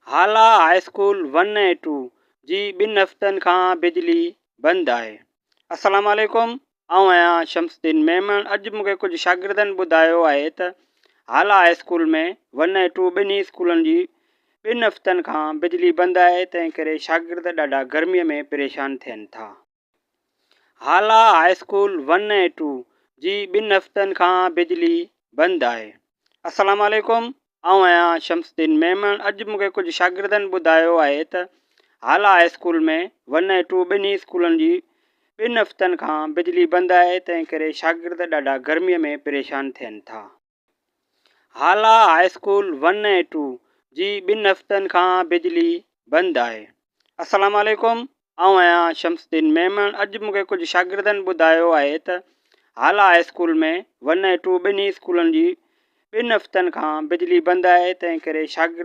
Hala high school one ۽ two جي ٻن هفتن کان بجلي بند آهي. السلام عليڪم آئون آهيان شمس الدين ميمڻ اڄ مون کي ڪجهه شاگردن ٻڌايو آهي ته Hala high school ۾ one ۽ two ٻنهي اسڪولن جي ٻن هفتن کان بجلي بند آهي تنهن ڪري شاگرد ڏاڍا گرمي ۾ پريشان ٿين ٿا. Hala high school one ۽ two جي ٻن هفتن کان بجلي بند آهي. السلام عليڪم آئون آهيان شمس الدين ميمڻ اڄ مون کي ڪجهه شاگردن ٻڌايو آهي ته Hala high school ۾ one ۽ two ٻنهي اسڪولن جي ٻن هفتن کان بجلي بند آهي تنهن ڪري شاگرد ڏاڍا گرمي ۾ پريشان ٿين ٿا. Hala high school one ۽ two جي ٻن هفتن کان بجلي بند آهي. السلام عليڪم آئون آهيان شمس الدين ميمڻ اڄ مون کي ڪجهه شاگردن ٻڌايو آهي ته Hala high school ۾ one ۽ two ٻنهي اسڪولن جي ٻن هفتن کان بجلي بند آهي تنهن ڪري شاگرد.